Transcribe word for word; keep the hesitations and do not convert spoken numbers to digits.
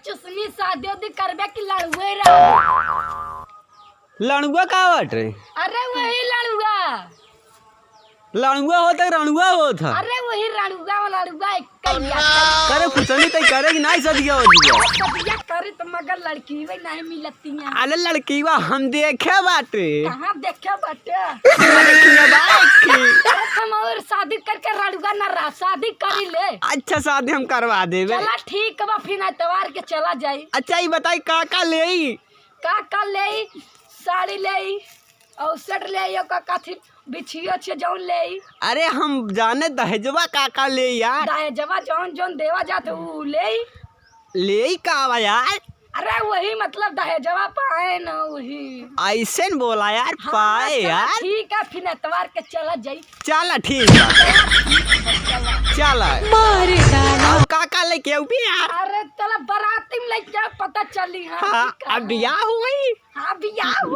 चुसनी शादी उदी करबे कि लड़ुए रहा? लड़ुआ का बाटे? अरे वही लड़ुआ। लड़ुआ होत है, रणुआ होत है? अरे वही रणुआ वाला लड़ुआ एक ही बाटे। करे फुसनी तई करे कि नाहीं सदिया हो दिया? सदिया करे तो मगर लड़की वही नाहीं मिलती है। अरे लड़की वा हम देखे बाटे। कहाँ देखे बाटे? अरे लड़की वा बाटे। अरे हम और शादी करके रणुआ ना रहा, शादी करी ले। अच्छा शादी हम करवा देबे। चला ठीक बा, फिर एतवार के चला जाई। अच्छा ये बताई का का लेई? का का लेई? साड़ी लेई, और सेट लेई, और का काथी बिछियो छे जौन लेई। अरे हम जाने दहेजवा का का लेई यार। दहेजवा जौन जौन देवा जात ऊ लेई। लेई का बा यार? अरे वही मतलब दहेजवा पाए न वही। ऐसे न बोला यार, हाँ, पाए चला यार। ठीक है, फिर एतवार के चला जाई। चला ठीक बा। चला। मार डाला। और का का लेके आऊ भी यार? अरे चला बराती में लेके आओ, पता चली। हाँ, हाँ, ठीक है। अब बियाह हो गई। हाँ, बियाह हो।